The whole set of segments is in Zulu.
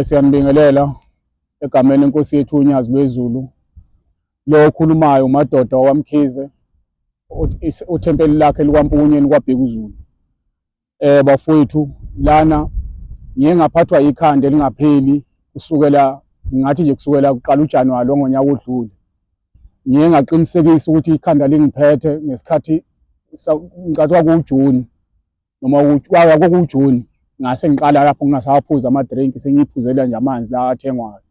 Siyanibingelela egameni lenkosi yethu uNyazi lweZulu. Lo okhulumayo uMadoda wakwaMkhize uthempeli lakhe likwaMpukunyeni kwaBhekuzulu. Bafowethu lana ngiye ngaphathwa ikhanda elingapheli kusukela ngathi nje kusukela kuqala uJanuwari wangonyaka odlule. Ngiye ngaqinisekisa ukuthi ikhanda lingiphethe ngesikhathi ngicathi kwakuwuJuni noma kwakuwuJuni ngase ngiqala lapho ngingasawaphuzi ama-drink sengiyiphuzela nje amanzi la athengwayo.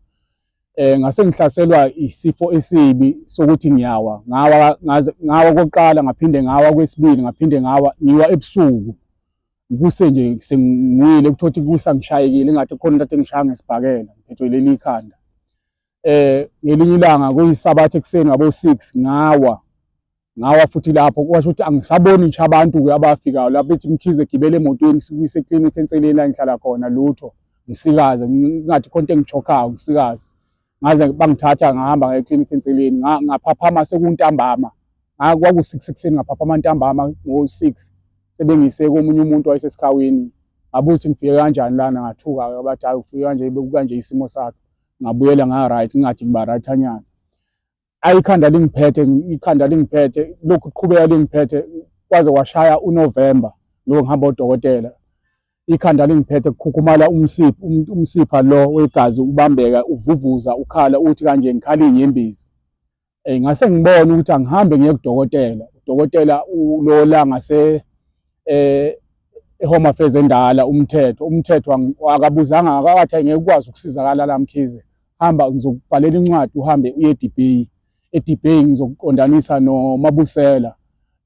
Ngase ngihlaselwa isifo esibi sokuthi ngiyawa ngawa ngaze ngawa kokuqala ngaphinde ngawa kwesibili ngaphinde ngawa ngiwa ebusuku kuse nje sengiwile kuthothi kusa ngishayekile ngathi khona into ade ngishaya ngesibhakela ngiphethwe leli khanda. Ngelinye ilanga kuyisabatha ekuseni ngabo 6 ngawa ngawa futhi lapho kwasho ukuthi angisaboni ngisho abantu-ke abafikayo lapho bethi Mkhize gibele emotweni sikuyise eklinikhi enseleni la engihlala khona lutho ngisikaze ngingathi khona into engichokhayo ngisikaze ngaze bangithatha ngahamba ngaye eklinikhi enseleni ngaphaphama sekuntambama kwaku-six ekuseni ngaphaphama ntambama ngo-six sebengise komunye umuntu wayesesikhawini ngabuza ukuthi ngifike kanjani lana ngathuka bathi hayi ufike kanje bekukanje isimo sakhe ngabuyela nga-right ngingathi ngiba right anyana ayi ikhanda lingiphethe ikhanda lingiphethe lokhu kuqhubeka lingiphethe kwaze kwashaya uNovember lokho ngihamba odokotela ikhanda lingiphethe kukhukhumala umsipha umsipha lo wegazi ubambeka uvuvuza ukhala uthi kanje ngikhala izinyembezi eh ngase ngibona ukuthi angihambe ngiye kudokotela udokotela lo la ngase eh eHome Affairs endala umthetho umthetho akabuzanga akawathi ngeke ukwazi ukusizakala la Mkhize hamba ngizokubhalela incwadi uhambe uye eDibheyi eDibheyi ngizokuqondanisa noMabusela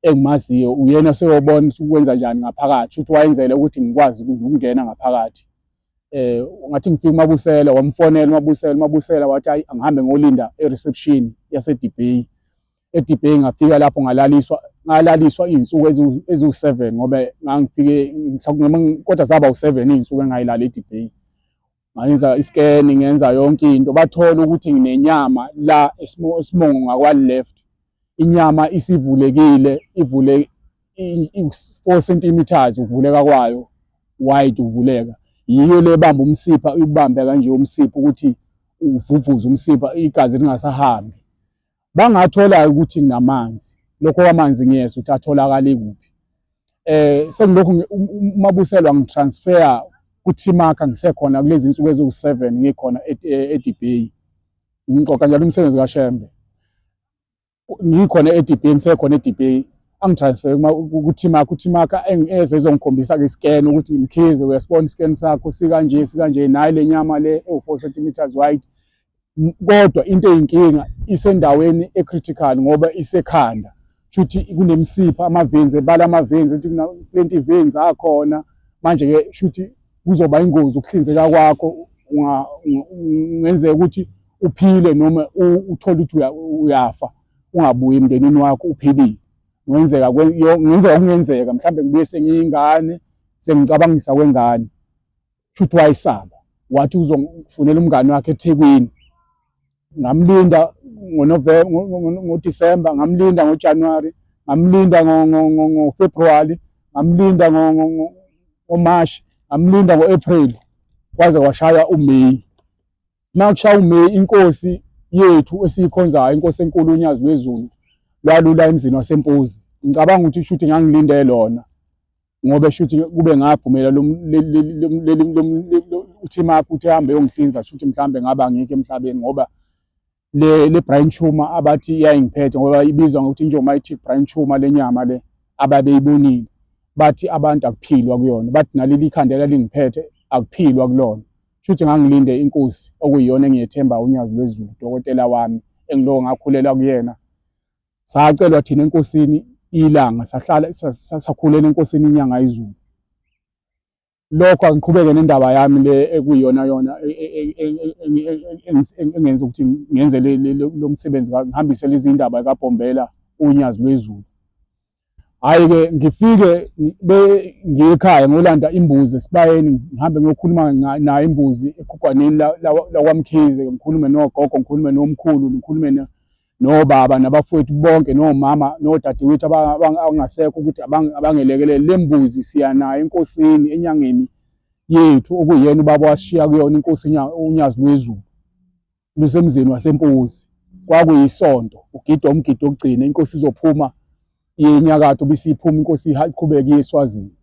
engimaziyo uyena seyobona ukuthi ukwenza njani ngaphakathi ukuthi wayenzele ukuthi ngikwazi ukungena ngaphakathi eh ngathi ngifika uMabusela wamfonela uMabusela uMabusela wathi hayi angihambe ngolinda e-reception yaseDibheyi eDibheyi ngafika lapho ngalaliswa ngalaliswa izinsuku eziwu-7 ngoba ngangifike kodwa zaba u-7 izinsuku engayilala eDibheyi ngayenza iscan ngenza yonke into bathola ukuthi nginenyama la esimongo ngakwa left inyama isivulekile ivule 4 centimeters ukuvuleka kwayo wide uvuleka yiyo le bamba umsipha ukubambe kanje umsipha ukuthi uvuvuze umsipha igazi lingasahambi bangathola ukuthi nginamanzi lokho kwamanzi ngiyezwa ukuthi atholakala kuphi sengilokhu uMabuselwa ngitransfer kuThimaka ngisekhona kulezi insuku eziwu-7 ngikhona eDibheyi ngixoxa njalo umsebenzi kaShembe ngikhona eDibheyi ngisekhona eDibheyi angitransfer kuThimaka uThimaka eze ezongikhombisa ke iscan ukuthi Mkhize uyasibona iscan sakho sikanje sikanje nayi le nyama le ewu-4 centimeters wide kodwa into eyinkinga isendaweni ecritical ngoba isekhanda shuthi kunemisipha ama-veins ebala ama-veins ethi plenty veins akhona manje-ke shuthi kuzoba ingozi ukuhlinzeka kwakho ungenzeka ukuthi uphile noma uthole ukuthi uyafa ungabuyi emndenini wakho uphilile kungenzeka kungenzeka kungenzeka mhlawumbe ngibuye sengiyingane sengicabangisa kwengane Shuthi wayesaba wathi uzongifunela umngani wakhe eThekwini. Ngamlinda ngoNovemba ngoDisemba, ngamlinda ngoJanuwari, ngamlinda ngoFebruwari, ngamlinda ngoMashi, ngamlinda ngo-April kwaze kwashaya uMeyi. Uma kushaya uMeyi inkosi yethu esiyikhonzayo inkosi enkulu uNyazi lweZulu lwalula emzini waseMpuzi. Ngicabanga ukuthi shuthi ngangilinde lona. Ngoba shuthi kube ngavumela leli uThimaphi ukuthi ahambe eyongihlinza shuthi mhlambe ngabe angikho emhlabeni ngoba le le brain tumor abathi iyayingiphethe ngoba ibizwa ngokuthi injomayitic brain tumor le nyama le ababeyibonile bathi abantu akuphilwa kuyona bathi naleli ikhanda elalingiphethe akuphilwa kulona shuthi ngangilinde inkosi okuyiyona engiyethemba uNyazi lwezulu udokotela wami engiloko ngakhulela kuyena Sacelwa thina enkosini ilanga sahlala sakhulela enkosini inyanga izulu. Lokho angiqhubeke nendaba yami le ekuyiyona yona engenza ukuthi ngenze lo msebenzi ngihambise lezi ndaba kaBhombela uNyazi lwezulu. Hhayi-ke ngifike ngiye ekhaya ngiyolanda imbuzi esibayeni ngihambe ngiyokhuluma nayo imbuzi ekhugwaneni lakwaMkhize ngikhulume nogogo ngikhulume nomkhulu ngikhulume nobaba nabafowethu bonke nomama nodadewethu abangasekho ukuthi abangelekelele le mbuzi siya nayo enkosini enyangeni yethu okuyena ubaba washiya kuyona inkosi uNyazi lwezulu lusemzini waseMpuzi. Kwakuyisonto ugidwa umgidi wokugcina, inkosi izophuma iye enyakatho bese iphuma inkosi iqhubeke iye eSwazini.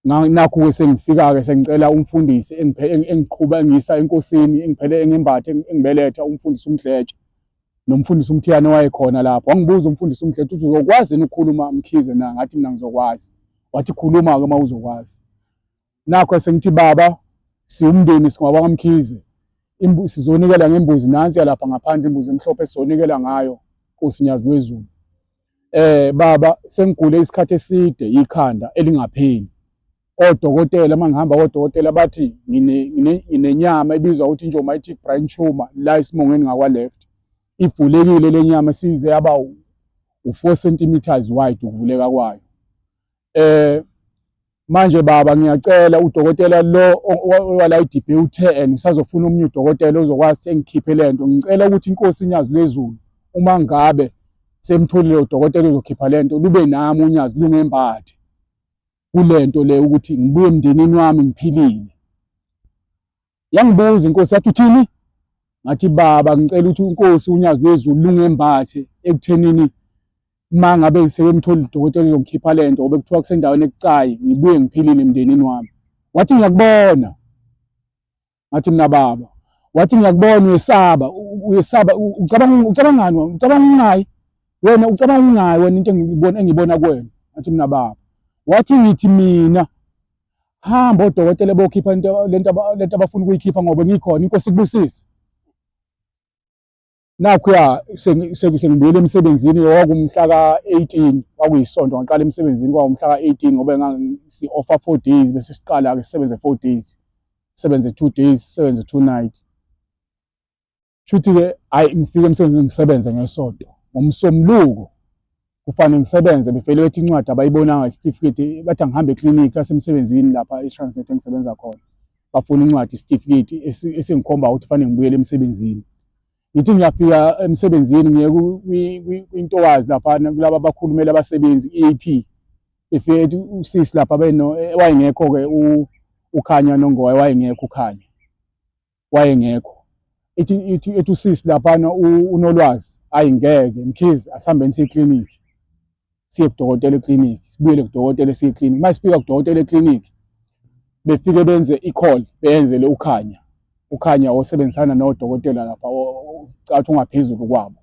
Nakhu-ke sengifika-ke sengicela umfundisi engiqhuba engiyisa enkosini engiphele engembathe engibeletha umfundisi uMdletshe nomfundisi uMthiyane wayekhona lapho. Wangibuza umfundisi uMdletshe ukuthi uzokwazi yini ukukhuluma Mkhize na? Ngathi mina ngizokwazi. Wathi khuluma-ke uma uzokwazi. Nakho sengithi baba siwumndeni singowakwaMkhize sizonikela ngembuzi nansi yalapha ngaphandle imbuzi emhlophe sizonikela ngayo Nkosi Nyazi lwezulu. Baba sengigule isikhathi eside ikhanda elingapheli. Odokotela uma ngihamba kodokotela bathi nginenyama ebizwa ukuthi injomayitic brain tumor la esimongweni ngakwa left. Ivulekile le nyama size yaba u-4 centimeters wide ukuvuleka kwayo. Manje baba ngiyacela udokotela lo owala iDB uthe and usazofuna omunye udokotela ozokwazi engikhiphe lento. Ngicela ukuthi inkosi iNyazi lwezulu uma ngabe semtholile udokotela ozokhipha lento lube nami uNyazi lungembathe kulento le ukuthi ngibuye emndenini wami ngiphilile. Yangibuza inkosi yathi uthini? Ngathi baba ngicela ukuthi inkosi uNyazi lwezulu lungembathe ekuthenini uma ngabe sebemthola udokotela uzongikhipha le nto ngoba kuthiwa kusendaweni ebucayi ngibuye ngiphilile emndenini wami. Wathi ngiyakubona. Ngathi mina baba. Wathi ngiyakubona uyesaba, uyesaba ucabanga ucabangani wena? Ucabanga ungayi? Wena ucabanga ungayi wena into engibona engibona kuwena. Ngathi mina baba. Wathi ngithi mina hamba odokotela bokhipha into lento lento abafuna ukuyikhipha ngoba ngikhona inkosi ikubusise. Nakhuya sengibuyele emsebenzini kwakumhla ka-18 kwakuyisonto ngaqala emsebenzini kwawumhla ka-18 ngoba si-offer 4 days bese siqala-ke sisebenze 4 days sisebenze 2 days sisebenze 2 night shuthi-ke hhayi ngifike emsebenzini ngisebenze ngesonto ngomsombuluko kufanele ngisebenze befele bethi incwadi abayibonanga isitifiketi bathi angihambe eklinikhi lasemsebenzini lapha e-Transnet engisebenza khona bafuna incwadi isitifiketi esingikhomba ukuthi kufanele ngibuyele emsebenzini ngithi ngiyafika emsebenzini ngiye kwintokazi lapha kulaba abakhulumela abasebenzi i-AP ifike ethi usisi lapha beno wayengekho-ke uKhanya Nongowa wayengekho uKhanya wayengekho ithi ithi ethi usisi laphana unolwazi ayi ngeke Mkhize asihambeni siye clinic siye kudokotela eclinic sibuyele kudokotela siye clinic uma sifika kudokotela eclinic befike benze i-call beyenzele uKhanya uKhanya osebenzisana nodokotela lapha cathi ungaphezulu kwabo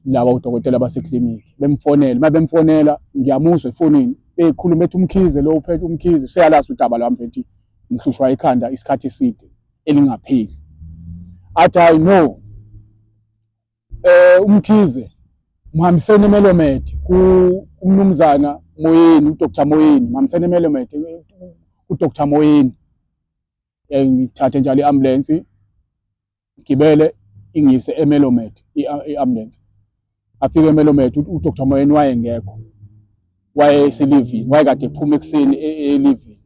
laba odokotela basekliniki bemfonela uma bemfonela ngiyamuzwa efonini bekhuluma ethi uMkhize lo uphethe uMkhize useyalazi udaba lwami bethi ngihlushwa ikhanda isikhathi eside elingapheli athi hayi no uMkhize mhambiseni eMelomed kumnumzana Moyeni uDr Moyeni mhambiseni eMelomed kuDr Moyeni ngithathe njalo i-ambulance ngigibele ingiyise eMelomed i-ambulance afike eMelomed uDr Moyeni wayengekho wayeselivini wayekade ephuma ekuseni elivini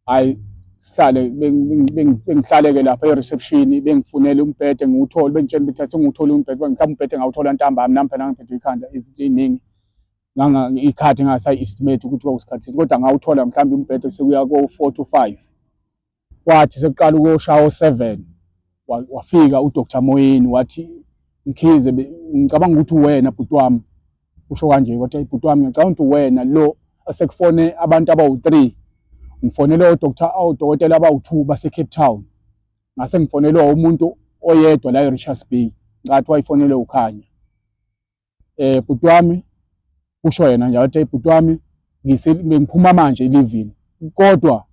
hayi sihlale bengihlale-ke lapha e-reception bengifunele umbhede ngiwuthole bengitshela ukuthi sengiwuthole umbhede mhlawumbe umbhede ngawuthola ntambama nami phela ngangiphethwe ikhanda izinto ey'ningi ikhathi ngingasayi-estimate ukuthi kwakusikhathi sini kodwa ngawuthola mhlawumbe umbhede sekuya ko-4 to 5 Kwathi sekuqala ukuyoshaya o-7 wafika uDr Moyeni wathi Mkhize ngicabanga ukuthi uwena bhuti wami usho kanje kodwa ibhuti wami ngicabanga ukuthi uwena lo asekufone abantu abawu-3 ngifonele odokotela odokotela abawu-2 base-Cape Town ngase ngifonelwa umuntu oyedwa la e-Richards Bay ngicathi wayifonele uKhanya bhuti wami kusho yena nje wathi bhuti wami ngiphuma manje elivini kodwa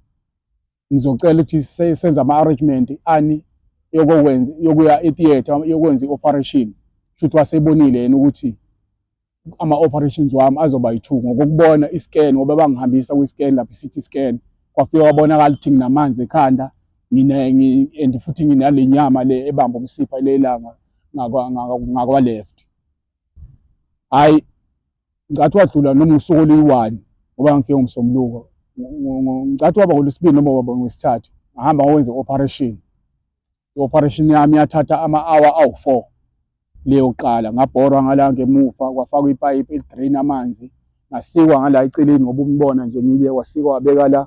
ngizocela ukuthi senze ama-arrangement ani yokwenza yokuya e-theatre yokwenza i-operation shuthi wasebonile yena ukuthi ama-operations wami azoba yi-2 ngokokubona i-scan ngoba bangihambisa kwi-scan lapha i-CT scan kwafika kwabonakala ukuthi nginamanzi ekhanda ngine and futhi nginale nyama le ebamba umsipha lelanga ngakwa left hayi ngicathi wadlula noma usuku oluyi-one ngoba ngifike ngomsombuluko ngicathi waba ngolwesibili noma waba ngolwesithathu ngahamba ngokwenza i-operation i-operation yami yathatha ama-hour awu-4 leyokuqala ngabhorwa ngala ngemuva kwafakwa ipayipi elidrain amanzi ngasikwa ngala eceleni ngoba umbona nje ngile wasikwa wabeka la.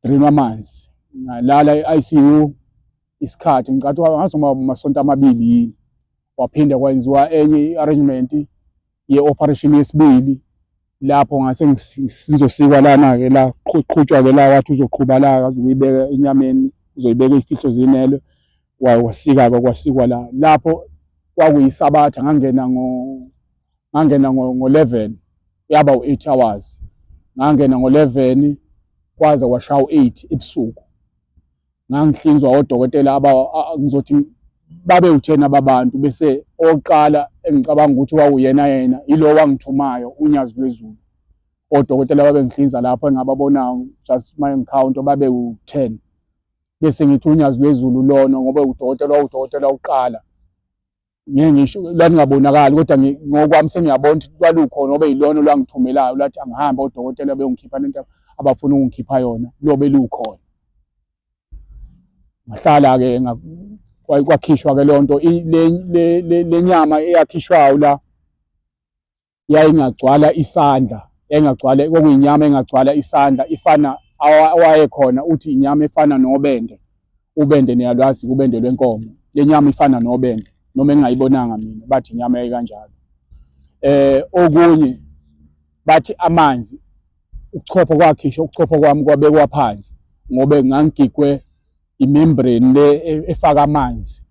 Drain amanzi, ngalala e-ICU isikhathi, ngicathi ngazi noma amasonto amabili yini. Waphinde kwenziwa enye i-arrangement ye-operation yesibili, lapho ngase ngizosikwa lana-ke la, qhutshwa-ke la, wathi uzoqhuba la, azokuyibeka enyameni, uzoyibeka iy'fihlo zinele. Wasika-ke, kwasikwa la. Lapho kwakuyisabatha, ngangena ngangena ngo-11, yaba u-8 hours. Ngangena ngo-11 kwaze kwashaya u-8 ebusuku. Ngangihlinzwa odokotela aba ngizothi babe u-10 ababantu, bese oqala engicabanga ukuthi wawuyena yena yilo wangithumayo uNyazi Lwezulu. Odokotela babengihlinza lapho engababonayo just my encounter babe u-10. Bese ngithi uNyazi Lwezulu lona ngoba udokotela wawudokotela uqala. Ngeke ngisho lalingabonakali kodwa ngokwami sengiyabona ukuthi lwalukhona ngoba yilona olwangithumelayo lathi angihambe odokotela beyongikhipha lento abafuna ukungikhipha yona, lobe lukhona. Ngahlala-ke kwakhishwa-ke leyo nto, le nyama eyakhishwayo la yayingagcwala isandla, yayingagcwala, kwakuyinyama engagcwala isandla, ifana awayekhona uthi inyama efana nobende. Ubende niyalwazi, ubende lwenkomo. Le nyama ifana nobende, noma engingayibonanga mina, bathi inyama yayikanjalo. Okunye bathi amanzi, ukuchopha kwakhishwa, ukuchopha kwami kwabekwa phansi ngoba ngangigigwe i-membrane le efaka amanzi.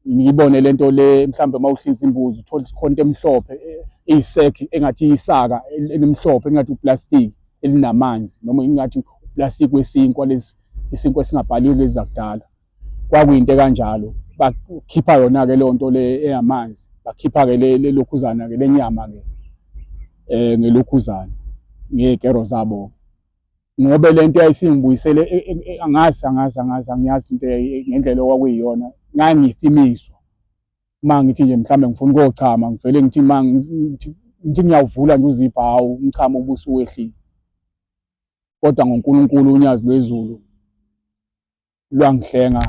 Ngiyibone lento le, mhlawumbe uma uhlinza imbuzi uthole khona into emhlophe eyisekhi engathi iyisaka elimhlophe engathi uplastiki elinamanzi, noma ingathi uplastiki wesinkwa lesi, isinkwa esingabhaliwe lezi zakudala. Kwakuyinto ekanjalo. Bakhipha yona-ke leyo nto le eyamanzi, bakhipha-ke le lokhuzana-ke le nyama-ke ngelokhuzana ngey'kero zabo. Ngoba le nto yayisingibuyisele angazi angazi angazi angiyazi into ngendlela okwakuyiyona. Ngangifimiswa uma ngithi nje mhlawumbe ngifuna ukuyochama, ngivele ngithi uma ngithi ngiyawuvula nje uziphu, hawu umchamo ubusuwehlile. Kodwa ngoNkulunkulu uNyazi Lwezulu lwangihlenga,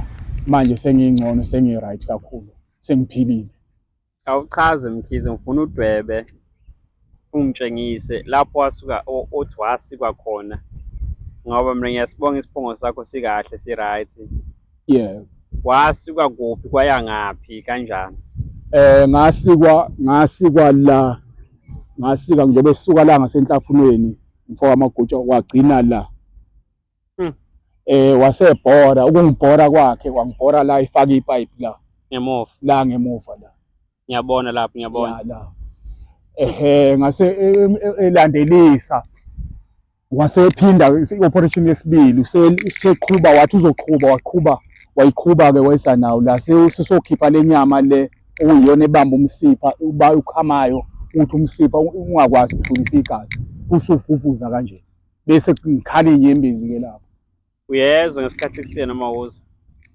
manje sengingcono, sengi-right kakhulu, sengiphilile. Awuchaze Mkhize, ngifuna udwebe ungitshengise lapho wasuka othi wasikwa khona, ngoba mina ngiyasibonga isiphongo sakho sikahle si-right. Yeah. Wasikwa kuphi, kwaya ngaphi, kanjani? Ngasikwa la, ngasika njengoba esuka la ngasenhlafunweni mfowethu amagutsha wagcina la. Wasebhora, ukungibhora kwakhe wangibhora la, ifaka ipipe la ngemuva, la ngemuva la. Ngiyabona lapho, ngiyabona. Ya, la. Ehhe, ngase elandelisa, wasephinda i-operation yesibili, useqhuba, wathi uzoqhuba, waqhuba, wayiqhuba-ke wayisa nawo la, sesokhipha le nyama le okuyiyona ebamba umsipha, uba ukhamayo ukuthi umsipha ungakwazi ukudlulisa igazi, usuvuvuza kanje, bese ngikhala iy'nyembezi-ke lapho. Uyezwa ngesikhathi ekuseni noma awuzwa?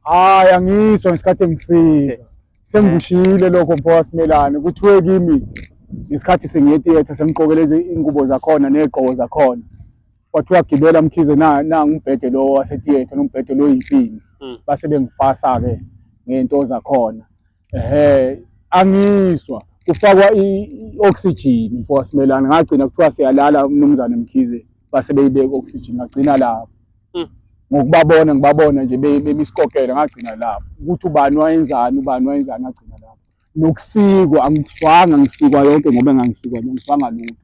Hhayi, angizwa ngesikhathi engisika. Sengikushiyile lokho mfo kaSimelane, kuthiwe kimi ngesikhathi sengiye theatre sengigqoke lezi ingubo zakhona ney'gqoko zakhona. Kwathiwa gibela Mkhize, nangu umbhede lo wase-theatre nombhede lo oyinsimbi. Base bengifasa-ke ngey'nto zakhona. Ehhe, angizwa kufakwa i-oxygen mfo kaSimelane, ngagcina kuthiwa siyalala uMnumzane Mkhize, base beyibeka i-oxygen, ngagcina lapho. Ngokubabona, ngibabona nje bemisikokela, ngagcina lapho. Ukuthi ubani wayenzani, ubani wayenzani, ngagcina lapho. Nokusikwa angiswanga, ngisikwa yonke ngoba engangisikwa nje, angiswanga lutho.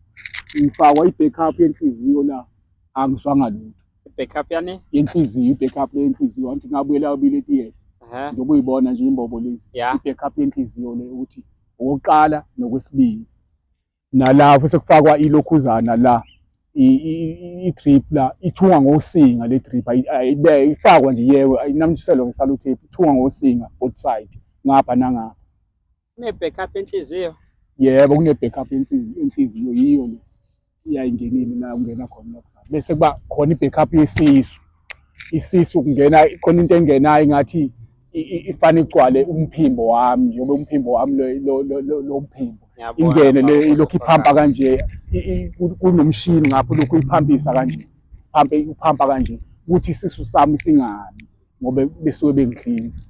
Ngifakwa i-backup yenhliziyo la, angiswanga lutho. I-backup yani? Yenhliziyo, i-backup le yenhliziyo, angithi ngabuyela kabili e-theatre. Njengoba uyibona nje imbobo lezi, i-backup yenhliziyo le, ukuthi okokuqala nokwesibili. Nalapho sekufakwa ilokhuzana la, i-drip la, ithungwa ngosinga le drip, ayifakwa nje iyekwe, ayinamthiselwa nge-sellotape, ithungwa ngosinga both side, ngapha nangapha. Kune-backup yenhliziyo? Yebo, kune-backup yenhliziyo, yiyo le iyayingenile la kungena khona lokho. Bese kuba khona i-backup yesisu, isisu kungena khona into engenayo ingathi ifane igcwale umphimbo wami, njengoba umphimbo wami lo mphimbo ingene le ilokhu iphampa kanje, kunomshini ngapho lokhu iphampisa kanje, phampe uphampa kanje ukuthi isisu sami singami ngoba besuke bengihlinza.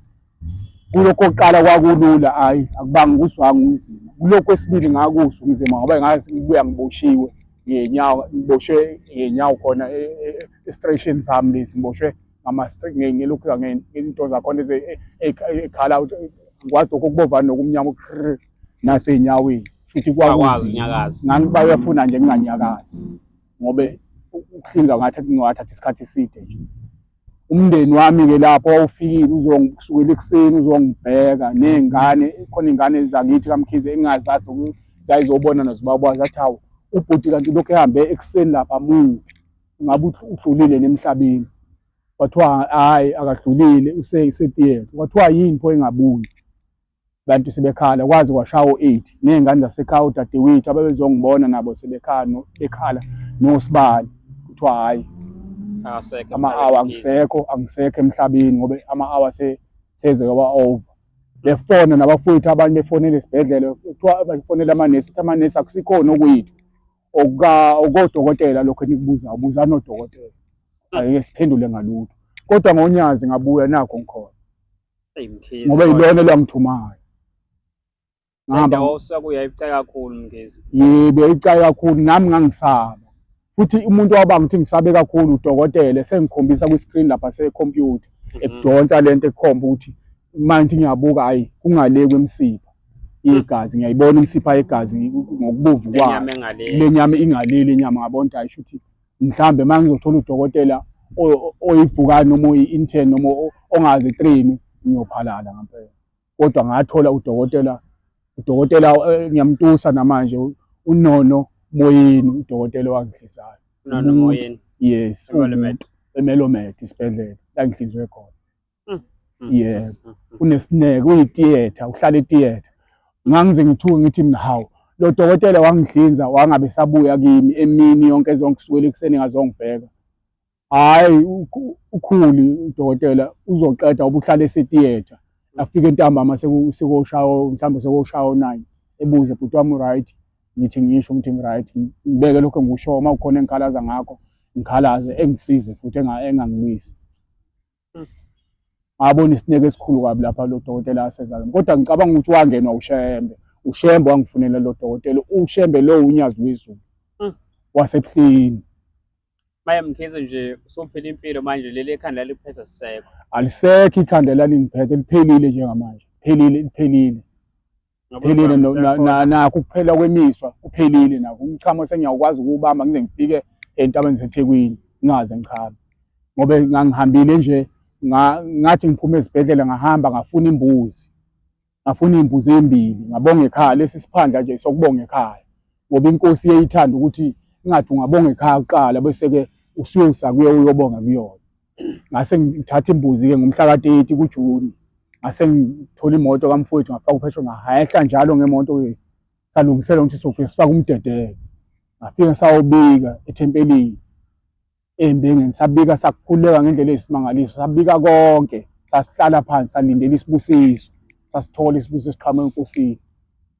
Kulokhu kokuqala kwakulula, hhayi akubanga ukuzwanga unzima. Kulokhu kwesibili ngakuzwa unzima ngoba ngazi ngibuya ngiboshiwe. ngenyawo, ngiboshwe ngenyawo khona e-streshini sami lesi, ngiboshwe ngelokhu ngento zakhona ekhala ukuthi ngikwazi lokho okubovana nokumnyama nasey'nyaweni, futhi kwakunzima, ngangibafuna nje nginganyakazi ngobe ukuhlinza ngathi kungathatha isikhathi eside nje. Umndeni wami-ke lapho wawufikile kusukela ekuseni uzongibheka ney'ngane, khona iy'ngane zakithi kaMkhize engingazazi nokuthi zayizobona nozibaba zathi hawu ubhuti kanti lokhu ehambe ekuseni lapha muphi, ngabe udlulile nemhlabeni. Kwathiwa hhayi akadlulile use-theatre, kwathiwa yini pho engabuyi. Abantu sebekhala kwaze kwashaya o-8 ney'ngane zasekhaya odadewethu ababezongibona nabo sebekhala bekhala nosibali kuthiwa hhayi ama-hour angisekho angisekho emhlabeni ngoba ama-hour seze kwaba over befona nabafowethu abanye befonela esibhedlela kuthiwa bafonela amanesi kuthi amanesi akusikhona okwethu okodokotela lokho enikubuzayo buzani odokotela angeke siphendule ngalutho kodwa ngonyazi ngabuya nakho ngikhona ngoba yilona elangithumayo. Ngihamba wawusuka kuyo yayibucayi kakhulu Mkhize. Yebo yayibucayi kakhulu nami ngangisaba. Futhi umuntu wabanga ukuthi ngisabe kakhulu udokotela esengikhombisa kwi-screen lapha sekhompyutha ekudonsa lento ekhomba ukuthi manje ngiyabuka hayi kungale kwemsipha yegazi ngiyayibona imisipha yegazi ngokubovu kwayo le nyama ingale le nyama ngabona ukuthi hayi shuthi mhlambe uma ngizothola udokotela oyivukani noma oyi-intern noma ongazi train ngiyophalala ngempela kodwa ngathola udokotela udokotela eh, ngiyamtusa namanje uNono Moyeni udokotela owangihlizayo Nono Moyeni yes eMelomed isibhedlela la ngihlizwe khona yebo unesineke uyitiyetha uhlala etiyetha ngangize ngithuke ngithi mina hawu lo dokotela wangihlinza wangabe sabuya kimi emini yonke zonke kusukela ekuseni ngazongibheka hhayi ukhuli udokotela uzoqeda ubuhlala esetiyetha afike ntambama sekushaya mhlawumbe sekushaya o-nine ebuze bhuti wami right ngithi ngisho ngithi ngi-right ngibeke lokho engikushoyo uma kukhona engikhalaza ngakho ngikhalaze engisize futhi engangilwisi ngabona isineke esikhulu kabi lapha lo dokotela aseza kodwa ngicabanga ukuthi wangenwa uShembe uShembe wangifunela lo dokotela uShembe lo unyazi lwezulu wasebuhleni Maye Mkhize nje usuphila impilo manje leli ekhanda liphethe sisekho alisekho ikhanda lalingiphethe liphelile njengamanje phelile liphelile Phelile nakho ukuphela kwemiswa kuphelile nakho umchamo sengiyakwazi ukuwubamba ngize ngifike entabeni zaseThekwini ngingaze ngichame ngoba ngangihambile nje ngathi ngiphuma esibhedlela ngahamba ngafuna imbuzi ngafuna iy'mbuzi ey'mbili ngabonga ekhaya lesi siphandla nje sokubonga ekhaya ngoba inkosi iyayithanda ukuthi ingathi ungabonga ekhaya kuqala bese-ke usuyosa kuyo uyobonga kuyona. Ngase ngithatha imbuzi-ke ngomhla ka-30 kuJuni ngase ngithola imoto kamfowethu ngafaka upetrol ngahehla njalo ngemoto-ke salungisela ukuthi sofike sifake umdedelo ngafike sawubika ethempelini embengeni sabika sakhuleka ngendlela eyisimangaliso sabika konke sasihlala phansi salindela isibusiso sasithola isibusiso esiqhamuka enkosini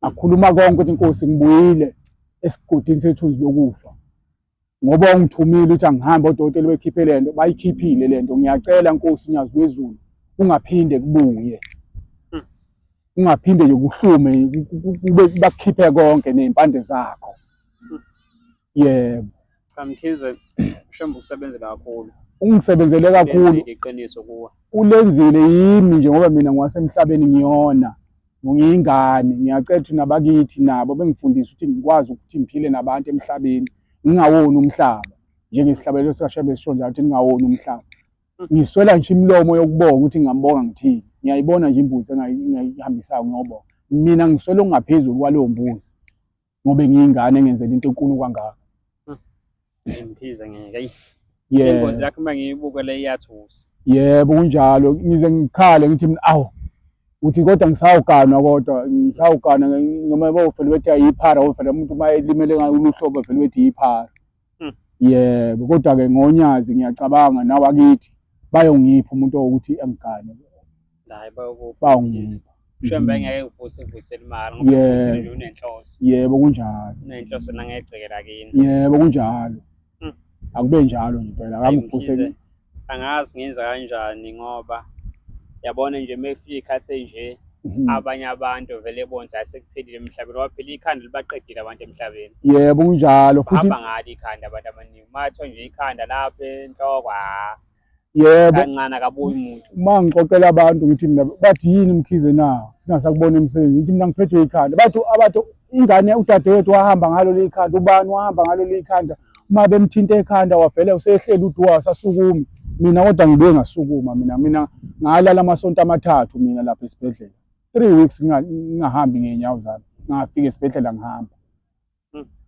ngakhuluma konke ukuthi inkosi ngibuyile esigodini sethunzi lokufa ngoba ungithumile ukuthi angihambe odokotela bekhiphe le nto bayikhiphile le nto ngiyacela nkosi nyazi lwezulu ungaphinde kubuye ungaphinde nje kuhlume kube bakukhiphe konke ney'mpande zakho yebo Cha Mkhize uShembe ukusebenzela kakhulu. Ungisebenzele kakhulu. Iqiniso kuwe. Ulenzile yimi nje ngoba mina ngwasemhlabeni ngiyona. Ngiyingane ngiyacela ukuthi nabakithi nabo bengifundise ukuthi ngikwazi ukuthi ngiphile nabantu emhlabeni ngingawoni umhlaba njengesihlabelelo sikaShembe sisho njalo ukuthi ngingawoni umhlaba. Ngiswela nje imilomo yokubonga ukuthi ngingambonga ngithini. Ngiyayibona nje imbuzi engayihambisayo ngiyobonga. Mina ngiswela okungaphezulu kwaleyo mbuzi. ngoba ngiyingane engenzela into enkulu kangaka. Ngimkhize ngeke. Eyi. Yebo. Ingozi yakho uma ngiyibuka le iyathusa. Yebo kunjalo ngize ngikhale ngithi mina awu uthi kodwa ngisawuganwa kodwa ngisawugana noma bovele bethi ayiphara ovele umuntu uma elimele ngalolu hlobo vele bethi yiphara. Yebo kodwa-ke ngonyazi ngiyacabanga nawakithi bayongipha umuntu owukuthi engigane. Hayi bayokupha. Bayongipha. Shembe ngeke ngivuse ngivusele imali ngoba Yebo. nje unenhloso. Yebo kunjalo. Unenhloso nangegceke lakini. Yebo kunjalo. Akube njalo nje impela akangivuse. Mkhize, Angazi ngenza kanjani ngoba yabona nje uma kufika iy'khathi ey'nje Abanye abantu vele bonke asekuphelile emhlabeni, ngoba phela ikhanda libaqedile abantu emhlabeni. Yebo kunjalo futhi bahamba ngalo ikhanda abantu abaningi. Mathiwa nje ikhanda lapha enhloko ha. Yebo. Kancane akabuyi umuntu. Uma ngixoxela abantu ngithi mina bathi yini Mkhize na? Singasakubona emsebenzini. Ngithi mina ngiphethwe ikhanda. Bathi abantu ingane udadewethu wahamba ngalo likhanda, ubani wahamba ngalo likhanda. Uma bemthinta ekhanda wavele usehleli uduwa wasasukumi. Mina kodwa ngibuye ngasukuma mina mina ngalala amasonto amathathu mina lapha esibhedlela. 3 weeks ngingahambi ngeenyawo zami. Ngafika esibhedlela ngihamba.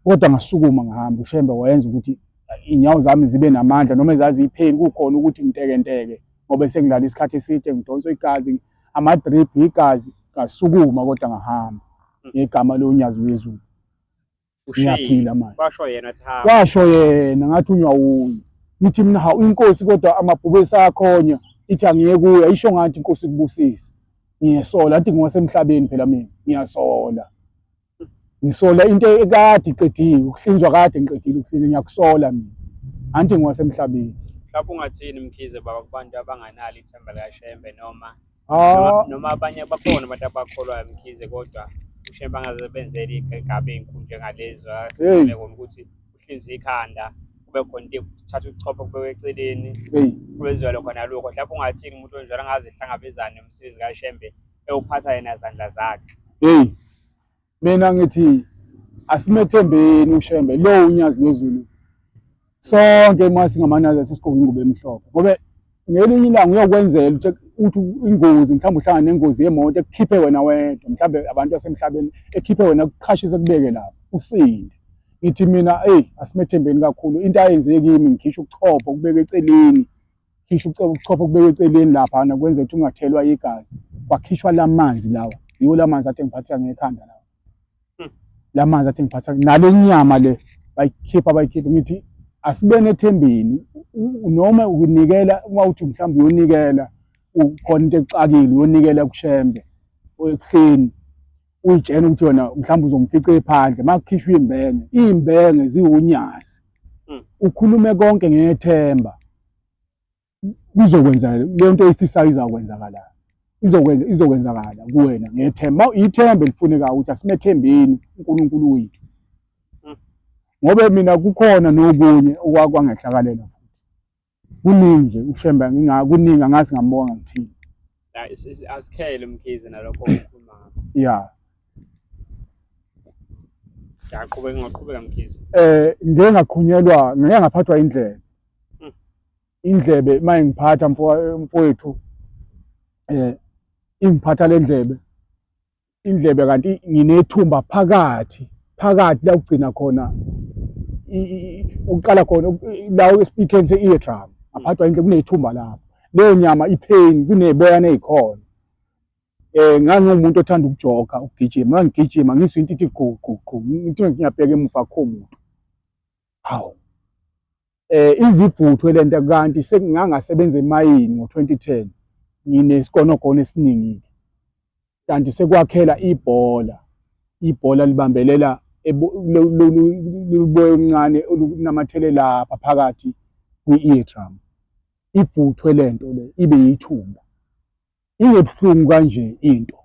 Kodwa ngasukuma ngihamba uShembe wayenza ukuthi inyawo zami zibe namandla noma ezaziyipheni kukhona ukuthi ngitekenteke ngoba sengilala isikhathi eside ngidonswa igazi ama-drip igazi ngasukuma kodwa ngahamba ngegama loNyazi lwezulu. Ngiyaphila manje. Washo yena athi hamba. Washo yena ngathi unywa wuye. Ngithi mina hawu inkosi kodwa amabhubesi ayakhonya ithi angiye kuyo isho ngathi inkosi ikubusise. Ngiyasola athi ngiwasemhlabeni phela mina ngiyasola. Ngisola into ekade iqediwe ukuhlinzwa kade ngiqedile ukuhlinzwa ngiyakusola mina. Anti ngiwasemhlabeni. Mhlawumbe ungathini Mkhize baba kubantu abanganalo ithemba likaShembe noma Ah. Noma abanye bakhona abantu abakholwayo Mkhize kodwa uShembe angaze benzele igaba ey'nkulu njengalezi asikole kona ukuthi uhlinzwe ikhanda kube khona into kuthatha ubuchopho kubekwe eceleni kwenziwa lokho nalokho. Mhlawumbe ungathini umuntu onjalo angaze ehlangabezane nomsebenzi kaShembe ewuphatha yena zandla zakhe. Hey, mina ngithi asimethembeni uShembe lo uNyazi lwezulu sonke uma singamaNazaretha sigqoke ingubo emhlophe ngoba ngelinye ilanga uyokwenzela ukuthi uthi ingozi mhlawumbe uhlangane nengozi yemoto ekukhiphe wena wedwa mhlawumbe abantu basemhlabeni ekhiphe wena kuqhashise kubeke lapho usinde ngithi mina eyi asimethembeni kakhulu into ayenze kimi ngikhishwa ubuchopho kubeke eceleni khishwa ubuchopho kubeke eceleni laphana kwenze ukuthi ungathelwa igazi kwakhishwa lamanzi lawa yiwo lamanzi ade ngiphathisa ngekhanda lawa lamanzi athi ngiphatha nale nyama le bayikhipha bayikhipha ngithi asibene ethembeni noma ukunikela uma uthi mhlawumbe uyonikela ukhona into exakile uyonikela kuShembe ekuhleni uyitshena ukuthi wena mhlawumbe uzomfica ephandle makukhishwa imbenge imbenge ziwunyazi ukhulume konke ngethemba kuzokwenza leyo nto oyifisayo izakwenzakala izokwenza izokwenzakala kuwena ngethemba ithemba elifunekayo ukuthi asimethembeni uNkulunkulu wethu ngoba mina kukhona nokunye okwakwangehlakalela futhi kuningi nje uShembe nginga kuningi angazi ngambonga ngithini asikhele Mkhize nalokho okukhuluma ngakho ya yaqhubeka ngaqhubeka Mkhize ngeke ngaqhunyelwa ngeke ngaphathwa indlebe indlebe uma ingiphatha mfowethu ingiphatha le ndlebe indlebe kanti nginethumba phakathi phakathi la kugcina khona ukuqala khona la espeakeni se-ear drum ngaphathwa indlebe kunethumba lapho leyo nyama ipain kuney'boyana ey'khona ngangiwumuntu othanda ukujoga ukugijima ngangigijima ngizwa into ithi gqu gqu gqu ngithi ngiyabheka emuva akukho muntu hawu izibhuthwe lento kanti sengingangasebenza emayini ngo-2010 nginesigonogono esiningi-ke kanti sekwakhela ibhola ibhola libambelela luboya oluncane olunamathele lapha phakathi kwi-ear drum ivuthwe lento le ibe yithumba Ingebuhlungu kanje into.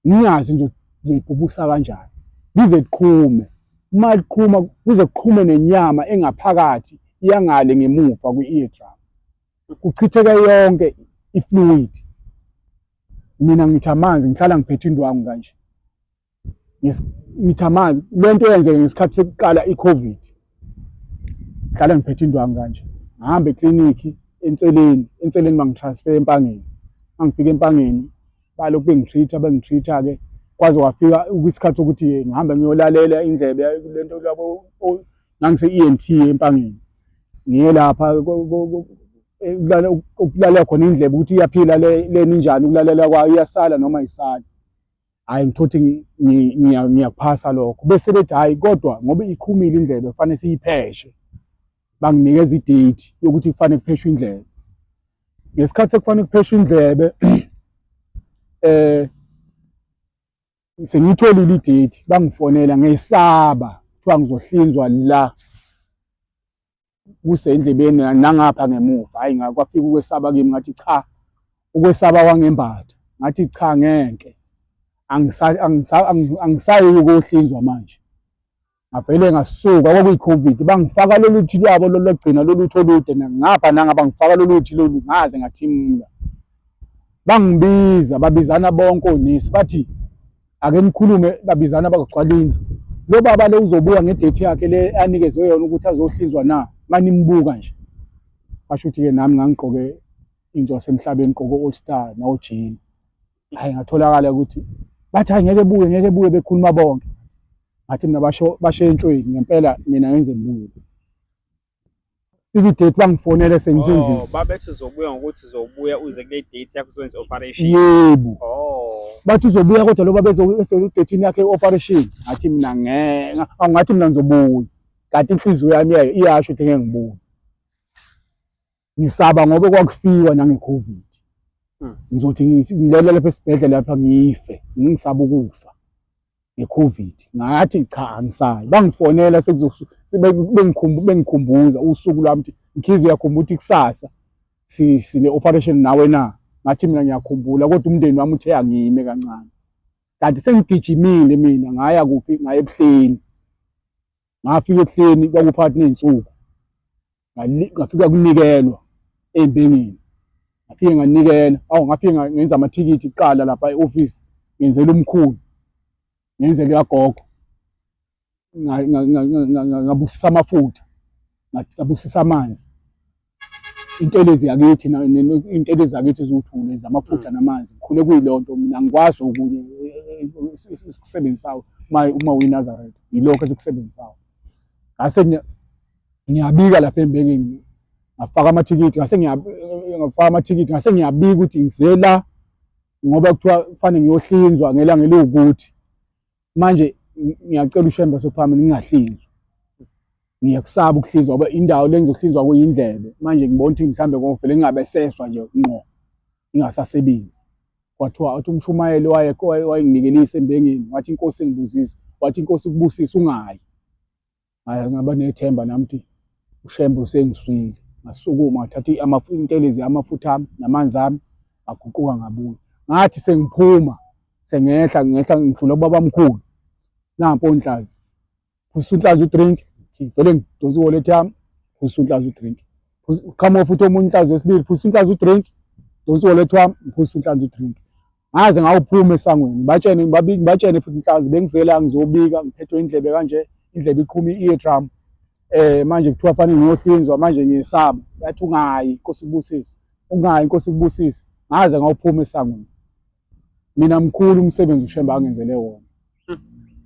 Ngingazi nje ngizoyibhubusa kanjani. Lize liqhume. Uma liqhuma kuze kuqhume nenyama engaphakathi iyangale ngemuva kwi-ear drum. Kuchitheke yonke i-fluid. Mina ngithi amanzi ngihlala ngiphethe indwangu kanje. Ngithi amanzi le nto yenzeke ngesikhathi sekuqala i-COVID. Ngihlale ngiphethe indwangu kanje. Ngihamba eklinikhi eNseleni, eNseleni bangitransfer eMpangeni. Mangifika eMpangeni balokhu bengi-treat-a bengi-treat-a-ke kwaze kwafika isikhathi sokuthi ngihambe ngiyolalela indlebe le nto labo ngangise-E_N_T eMpangeni. Ngiye lapha ukulalela khona indlebe ukuthi iyaphila lena injani ukulalela kwayo iyasala noma ayisali. Hhayi ngithothi ngiyakuphasa lokho bese bethi hhayi kodwa ngoba iqhumile indlebe kufanele siyipheshe banginikeza idate yokuthi kufanele kupheshwe indlebe ngesikhathi sekufanele kupheshwe indlebe eh sengiyitholile idate bangifonela ngesaba kuthiwa ngizohlinzwa la kusendlebeni nangapha ngemuva hayi ngakwafika ukwesaba kimi ngathi cha ukwesaba kwangembatha ngathi cha ngeke. Angisayi ukuyohlinzwa manje. Ngavele ngasuka, kwakuyi-COVID, bangifaka lolu thi lwabo lolu lokugcina lolu thi olude ngapha nangapha, ngifaka lolu thi lolu ngaze ngathimula. Bangibiza, babizana bonke onesi bathi ake nikhulume, babizana bakugcwala indlu. Lo baba lo uzobuya ngedate yakhe le anikezwe yona ukuthi azohlinzwa na, manimbuka nje. Basho ukuthi-ke nami ngangigqoke into yasemhlabeni, ngigqoke o-All Star no-jean. Hhayi ngatholakala ukuthi bathi hhayi ngeke buye, ngeke buye, bekhuluma bonke. Ngathi mina basho basho entshweni ngempela mina ngenze ngibuye. Fika idate bangifonele sengisendlini. Oh, babethi uzobuya ngokuthi uzobuya uze kule date yakho uzokwenza operation. Yebo. Oh. Bathi uzobuya kodwa lo babezo esedate yakhe operation. Ngathi mina ngeke, ngathi mina ngizobuya. Kanti inhliziyo yami iyasho ukuthi ngeke ngibuye. Ngisaba ngoba kwakufiwa nange-COVID. Ngizothi ngilele lapha esibhedlela lapha ngife, ngisaba ukufa nge-COVID. Ngathi cha angisayi. Bangifonela bengikhumbuza usuku lwami ukuthi Mkhize uyakhumbula ukuthi kusasa sine operation nawe na? Ngathi mina ngiyakhumbula kodwa umndeni wami uthe angime kancane. Kanti sengigijimile mina ngaya kuphi? Ngaya eBuhleni. Ngafika eBuhleni kwakuphakathi ney'nsuku. Ngafika kunikelwa ey'mbengeni. Ngafike nganikela, awu ngafike ngenza amathikithi kuqala lapha e-ofisi, ngenzela umkhulu, ngenzela ikagogo. Ngabusisa amafutha, ngabusisa amanzi. Intelezi yakithi, intelezi zakithi ziwuthule zamafutha namanzi. Ngikhule kuyileyo nto mina, angikwazi okunye esikusebenzisayo uma uyiNazaretha, yilokho esikusebenzisayo. Ngase ngiyabika lapha embengeni, ngafaka amathikithi, ngase ngafaka amathikithi, ngase ngiyabika ukuthi ngize la ngoba kuthiwa kufanele ngiyohlinzwa ngelanga eliwukuthi. Manje ngiyacela uShembe sophambili ngingahlinzwa. Ngiyakusaba ukuhlinzwa ngoba indawo le ngizohlinzwa kuyindlebe. Manje ngibona ukuthi mhlambe kovele ngingabe seswa nje ngqo, ingasasebenzi. Kwathiwa wathi umshumayeli wayenginikelisa embengeni, wathi inkosi ingibuzise, wathi inkosi ikubusise ungayi. Ngaye ngaba nethemba nami ukuthi uShembe usengiswile. Ngasukuma ngathatha intelezi yamafutha ami namanzi ami, ngaguquka ngabuya. Ngathi sengiphuma sengehla ngehla ngidlula kubabamkhulu, nampo onhlazi, phuzisa unhlanzi udrink, ngivele ngidonsa iwallet yami, phuzisa unhlanzi udrink. Uqhamuka futhi omunye unhlanzi wesibili, phuzisa unhlanzi udrink, donsa iwallet wami, ngiphuzisa unhlanzi udrink. Ngaze ngawuphuma esangweni, ngibatshene ngibatshene futhi inhlanzi bengizela ngizobika ngiphethwe indlebe kanje, indlebe iqhuma i-ear drum. Manje kuthiwa fanele ngiyohlinzwa manje ngiyesaba. Bathi ungayi, Nkosi ikubusise. Ungayi, Nkosi ikubusise. Ngaze ngawuphuma esangweni. Mina mkhulu umsebenzi uShembe angenzele wona.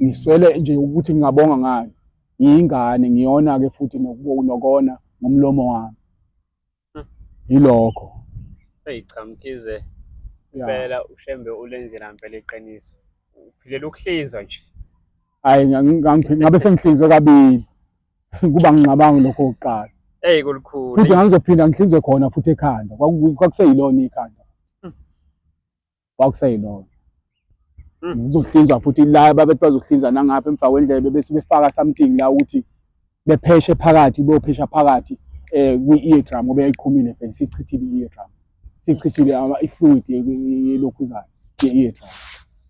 Ngiswele nje ukuthi ngingabonga ngani. Ngiyingane ngiyona-ke futhi nokona ngomlomo wami. Yilokho. Eyi cha Mkhize, impela uShembe ulenzile ngempela iqiniso. Uphilela ukuhlinzwa nje. Hhayi ngabe sengihlinzwe kabili kuba nginqabanga lokho kokuqala. Eyi kulukhulu. Futhi ngangizophinda ngihlinzwe khona futhi ekhanda. Kwakuseyilona ikhanda. Kwakuseyilona. Ngizohlinzwa futhi la babethi bazohlinza nangapha emva kwendlebe bese befaka something la ukuthi bepheshe phakathi, beyophesha phakathi kwi-ear drum ngoba yayiqhumile vele sichithile i-ear drum. Sichithile i-fluid yelokhuzayo ye-ear drum.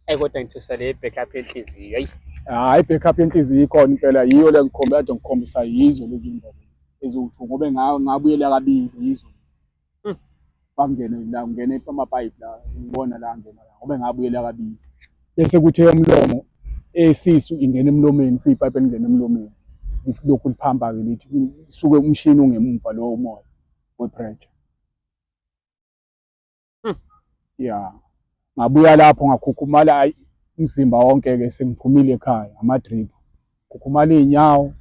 Ayi kodwa ngithusa le backup yenhliziyo. Ayi. Hayi backup yenhliziyo ikhona impela, yiyo le ngikhomba kade ngikhombisa yizo lezi ndaba eziwu-two ngoba ngabuyela kabili yizo. Bangene la ngene amapayipi la ngibona la ngena la ngoba ngabuyela kabili. Bese kuthi eyomlomo esisu ingena emlomeni, kufika ipayipi elingena emlomeni. Lokhu liphampa-ke lithi suke umshini ungemumva lowo moya we-pressure. Ya, ngabuya lapho ngakhukhumala ayi umzimba wonke-ke sengiphumile ekhaya ama-drip. Khukhumala iy'nyawo,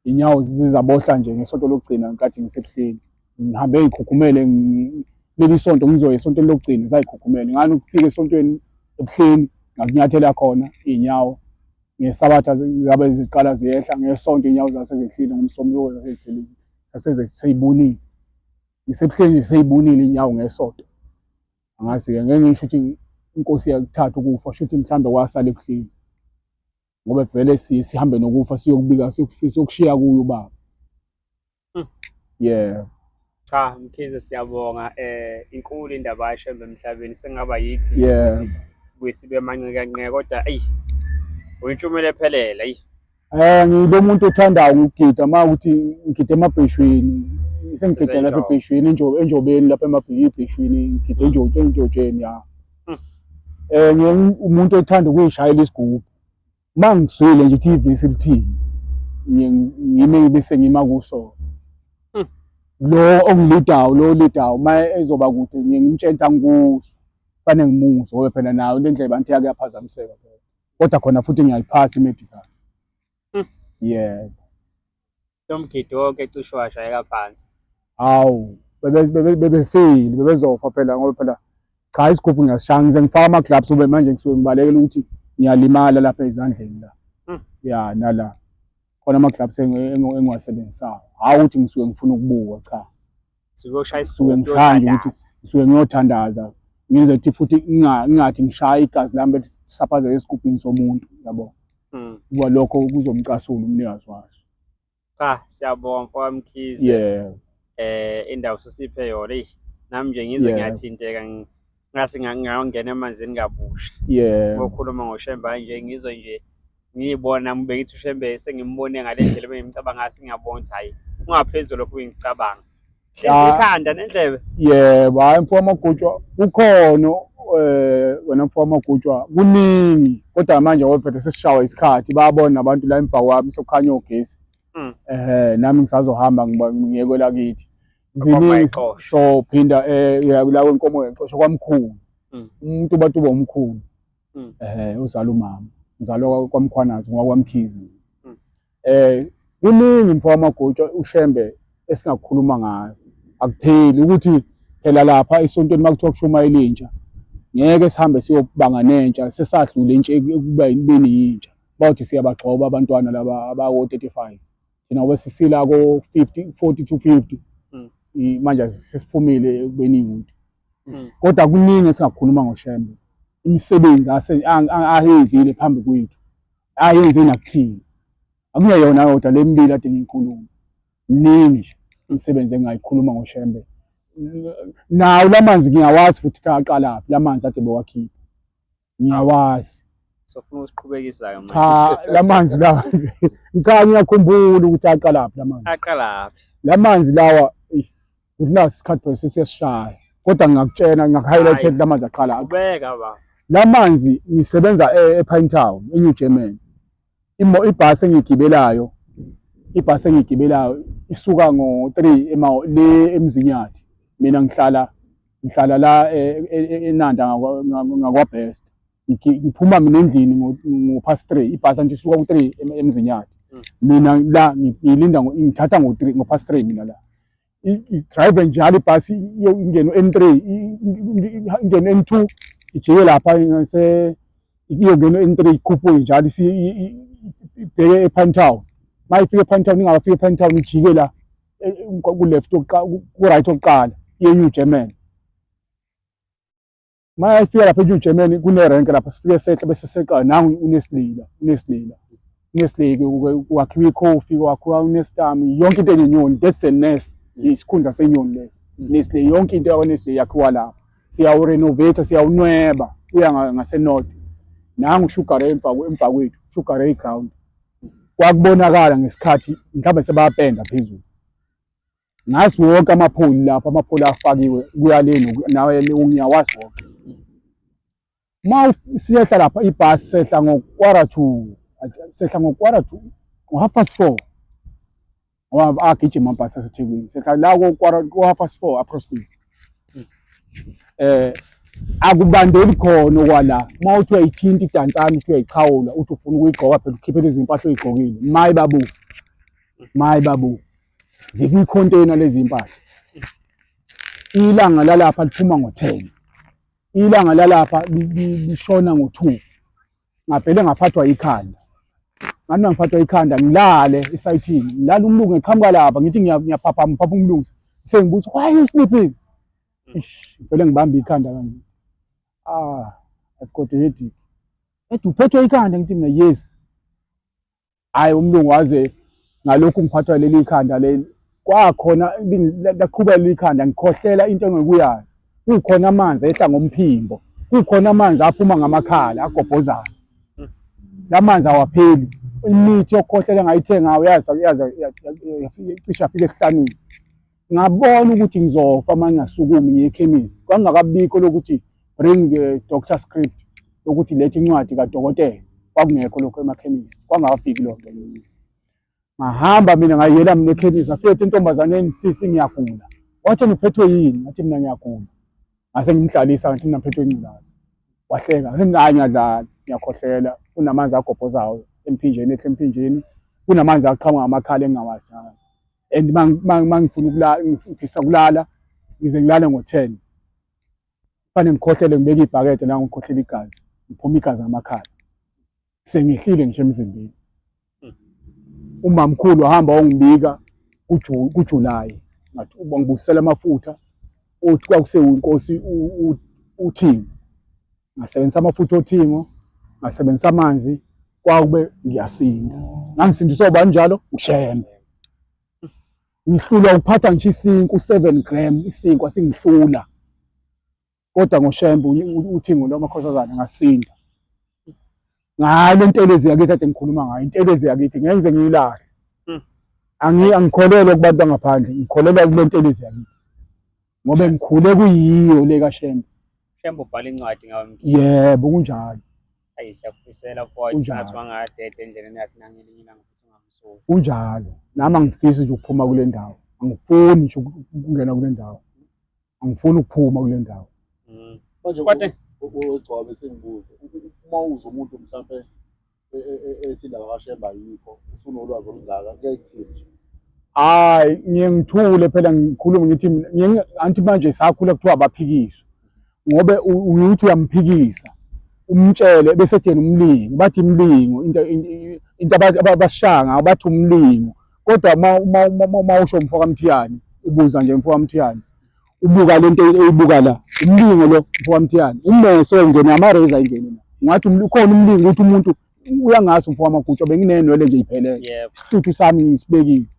iy'nyawo zizabohla nje ngesonto lokugcina ngenkathi ngiseBuhleni. Ngihambe ngikhukhumele leli sonto ngizoya esontweni lokugcina zayikhukhumele. Ngani ukufika esontweni eBuhleni ngakunyathela khona iy'nyawo. NgeSabatha zabe ziqala ziyehla, ngeSonto iy'nyawo zase zehlile, ngoMsombuluko zase zase seyibunile. NgiseBuhleni seyibunile iy'nyawo ngeSonto. Angazi-ke ngeke ngisho ukuthi inkosi yakuthatha ukufa, shuthi mhlawumbe kwasala eBuhleni. Ngoba vele siye sihambe nokufa siyokubika siyokushiya kuye ubaba. Yeah. Cha Mkhize siyabonga inkulu indaba kaShembe emhlabeni sengaba yithi ukuthi Sibuye sibe manqikanqika kodwa eyi uyintshumela ephelele eyi. Ngilo muntu othandayo ukugida uma ukuthi ngigida emabheshweni sengigida lapha ebheshweni enjobeni lapha emabheshweni ngigida enjotsheni ya. Umuntu othanda ukuyishayela isigubhu. Uma ngizwile nje ukuthi ivesi lithini ngime bese ngima kuso. Lo ongilidayo lo olidayo uma ezoba kude ngiye ngimtshela ukuthi angikuzwa kufanele ngimuzwe ngoba phela nayo le ndlebe anti yake yaphazamiseka phela. Kodwa khona futhi ngiyayiphasa i-medical. Yebo. Lo mgidi wonke cishe washayeka phansi. Hawu, bebefeyili bebezofa phela ngoba phela cha isigubhu ngiyasishaya ngize ngifake ama-gloves ube manje ngisuke ngibalekela ukuthi ngiyalimala lapha ezandleni la. Ya nala khona ama-gloves engiwasebenzisayo. Hhayi ukuthi ngisuke ngifuna ukubuka cha. Suke Ngisuke ngishaya nje ukuthi ngisuke ngiyothandaza ngenze ukuthi futhi ngingathi ngishaya igazi lami belisaphazeke esigubhini somuntu yabo. Kuba lokho kuzomcasula umnikazi waso. Cha, siyabonga mfoka Mkhize. Yeah. Indawo susiphe yona eyi nami nje ngizwe ngiyathinteka ngase ngangena emanzini kabusha. Yeah. Ngokhuluma ngoShembe nje ngizwe nje ngiyibona bengithi uShembe sengimbone ngale ndlela bengimcabanga ngayo sengiyabona ukuthi hhayi ungaphezulu lokhu bengicabanga. Hlezi ikhanda nendlebe. Yebo, hhayi mfo wamagutshwa kukhona wena mfo wamagutshwa kuningi kodwa manje ngoba phela sesishawa isikhathi bayabona nabantu la emva kwami sekukhanya ogesi. Nami ngisazohamba ngiye kwelakithi. Ziningi so phinda la kwenkomo yexosha kwamkhulu. Umuntu bathi uba umkhulu. Uzala umama. Ngizalwa kwaMkhwanazi ngowakwaMkhize. Kuningi mfo wamagutshwa uShembe esingakhuluma ngayo. Akupheli ukuthi phela lapha esontweni makuthiwa kushumayela intsha ngeke sihambe siyobanga nentsha sesadlula intsha ekuba ibeni yintsha. Bawuthi siyabagxoba abantwana laba abako-35. Thina ngoba sisila ko-50 40 to 50. Manje sesiphumile ekubeni youth. Kodwa kuningi esingakhuluma ngoShembe. Imisebenzi ayenzile phambi kwethu. Ayenze nakuthina. Akungeyona yodwa le mibili ade ngiyikhuluma. Mningi nje imisebenzi engingayikhuluma ngoShembe. Nawo lamanzi ngiyawazi futhi aqalaphi lamanzi ade bewakhipha. Ngiyawazi. Sofuna ukusiqhubekisa-ke manje. Cha, lamanzi lawa cha ngiyakhumbula ukuthi aqalaphi lamanzi. Aqalaphi? Lamanzi lawa ukuthi naso isikhathi phela sesiyasishaya. Kodwa ngingakutshena ngingaku-highlight lamanzi aqala. Qhubeka baba. Lamanzi ngisebenza ePine Town, eNew Germany. Ibhasi engiyigibelayo, ibhasi engiyigibelayo isuka ngo-3 le eMzinyathi. Mina ngihlala ngihlala la eNanda ngakwaBest. Ngiphuma mina endlini ngo-past 3, ibhasi angithi isuka ku-3 eMzinyathi. Mina la ngilinda ngithatha ngo-3 ngo-past 3 mina la. I-drive njalo ibhasi ingene u-N3 ingene u-N2 ijike lapha ngase iyongena u-N3 ikhuphuke njalo ibheke ePine Town. Uma ifika ePine Town ingakafiki ePine Town ijike la ku-left ku-right okuqala iye eNew Germany. Uma ifika lapha eNew Germany kunerenke lapha sifike sehle bese seqa nangu uNestle la uNestle la uNestle kwakhiwa ikhofi kwakhiwa uNestam yonke into enenyoni that's the nest isikhundla senyoni lesi Nestle yonke into yakwaNestle yakhiwa lapha siyawurenovate siyawunweba uya ngase-north nangu Sugar Ray emva kwethu Sugar Ray ground kwakubonakala ngesikhathi mhlawumbe sebayapenda phezulu ngazi wonke amapholi lapha amapholi afakiwe kuya le nawe ngiyawazi wonke. Uma siyehla lapha ibhasi sehla ngo-quarter to sehla ngo-quarter to ngo-half past four ngoba agijima amabhasi aseThekwini sehla la ko-half past four approximately. Akubandeli khona okwala uma uthi uyayithinta idansane uthi uyayiqhawula uthi ufuna ukuyigqoka phela ukhiphe lezi mpahla oyigqokile mayi babu mayi babu zikwi-container lezi mpahla. Ilanga lalapha liphuma ngo-10 ilanga lalapha lishona ngo-2 ngavele ngaphathwa ikhanda ngathi ngiphathwa ikhanda ngilale esayithini ngilala umlungu ngiqhamuka lapha ngithi ngiyaphaphama ngiphapha umlungu sengibuza why are you sleeping ish ngivele ngibambe ikhanda kanje ah I've got a headache ethi uphethwe ikhanda ngithi mina yes Hhayi umlungu waze ngalokhu ngiphathwa leli khanda leli kwakhona laqhuba leli khanda ngikhohlela into engekuyazi kukhona amanzi ehla ngomphimbo. Kukhona amanzi aphuma ngamakhala agobhozayo. La manzi awapheli. Imithi yokukhohlela ngayithenga yaze yaze cishe yafika esihlanwini. Ngabona ukuthi ngizofa uma ngingasukumi ngiye ekhemisi. Kwakungakabikho lokuthi bring the doctor script lokuthi letha incwadi kadokotela. Kwakungekho lokho emakhemisi. Kwangakafiki loo nto leyo. Ngahamba mina ngayela mina ekhemisi ngafika ethi entombazaneni sisi ngiyagula. Wathi ngiphethwe yini? Ngathi mina ngiyagula. Ngase ngimhlalisa ngathi mina ngiphethwe ingculazi. Wahleka ngase mina hayi ngiyadlala ngiyakhohlela kunamanzi agobhozayo emphinjeni ehle emphinjeni kunamanzi aqhamuka ngamakhala engingawazi. And mangifuna ukulala ngifisa ukulala ngize ngilale ngo-10. Kufanele ngikhohlele ngibeke ibhakede la ngikhohlela igazi. Ngiphuma igazi ngamakhala. Sengehlile ngisho emzimbeni. Umamkhulu wahamba wangibika kuJulayi ngathi wangibusela amafutha othi kwakusewinkosi uThingo. Ngasebenzisa amafutha oThingo, ngasebenzisa amanzi kwakube ngiyasinda. Ngangisindiswa ubani njalo? UShembe. Ngihlulwa ukuphatha ngisho isinkwa u-7 gram isinkwa singihlula. Kodwa ngoShembe uThingo lwamakhosazana ngasinda. Ngayo le ntelezi yakithi kade ngikhuluma ngayo, intelezi yakithi ngeke ngize ngiyilahle. Angikholelwa kubantu bangaphandle, ngikholelwa kule ntelezi yakithi. Ngoba ngikhule kuyiyo le kaShembe. Shembe ubhala incwadi ngawe Mkhize. Yebo kunjalo. Ayi siyakufisela mfowethu sengathi wangadeda endleleni yakhe nangelinye ilanga futhi ungamsoli. Kunjalo. Nami angifisi nje ukuphuma kule ndawo. Angifuni nje ukungena kule ndawo. Angifuni ukuphuma kule ndawo. Manje Kodwa wegcwabe sengibuze uma uzwa umuntu mhlampe ethi indaba kaShembe ayikho usunolwazi olungaka kuyaye kuthini nje? Hayi ngiye ngithule phela ngikhulume ngithi mina angithi manje sakhula kuthiwa abaphikiswa ngobe uthi uyamphikisa umtshele bese ethi yena umlingo bathi imlingo into into abasishaya ngayo bathi umlingo kodwa uma usho mfo kaMthiyane ubuza nje mfo kaMthiyane ubuka lento oyibuka la umlingo lo mfo kaMthiyane ummese ungene ama-razor ingene la ungathi ukhona umlingo ukuthi umuntu uyangazi mfo wamagutsha benginenwele nje iphelele isituthu sami ngisibekile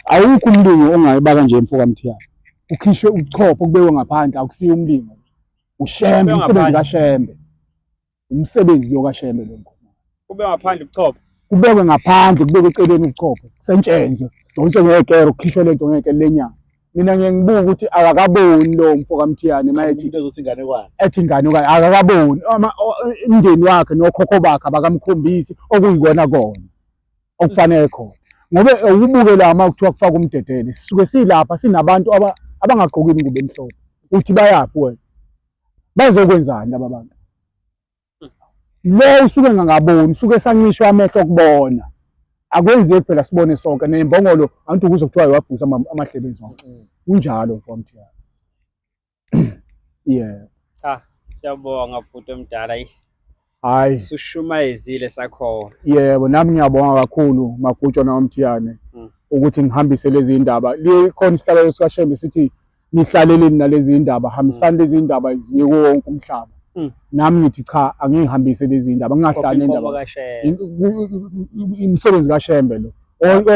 awukho umlingo ongayibaka nje mfo kaMthiyane ukhishwe ubuchopho kubekwe ngaphandle akusiyo umlingo uShembe umsebenzi kaShembe umsebenzi lo kaShembe lo mkhulu kube ngaphandle ubuchopho kubekwe ngaphandle kubekwe eceleni ubuchopho kusetshenzwe donswe ngekero kukhishwe lento ngeke lenyama mina ngiye ngibuka ukuthi akakaboni lo mfo kaMthiyane mayethi Umuntu ezothi inganekwane ethi ingane okanye akakaboni umndeni wakhe nokhokho bakhe abakamkhombisi okuyikona kona okufanele khona ngoba ukubuke la uma kuthiwa kufaka umdedele sisuke silapha sinabantu abangagqoki ingubo emhlophe uthi bayaphi wena bazokwenzani laba bantu lo usuke ngangaboni usuke esancishwa amehlo okubona akwenzeki phela sibone sonke nembongolo antu kuze kuthiwa wavusa amadlebeni zonke kunjalo mfo Mthiyane yeah cha siyabonga bhuti omdala hayi sushumayezile sakhona yebo nami ngiyabonga kakhulu Magutshwa naMthiyane ukuthi ngihambise lezi ndaba likhona isihlabelo sikaShembe sithi nihlaleleni nalezi ndaba hambisani lezi ndaba ziye kuwo wonke umhlaba nami ngithi cha angihambise lezi ndaba ngingahlali nendaba imisebenzi kaShembe lo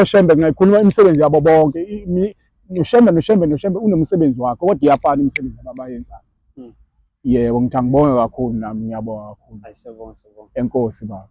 oShembe ngiyayikhuluma imisebenzi yabo bonke noShembe noShembe noShembe unomsebenzi wakhe kodwa iyafana imisebenzi abayenzayo yebo ngithi angibonge kakhulu nami ngiyabonga kakhulu siyabonga siyabonga enkosi baba.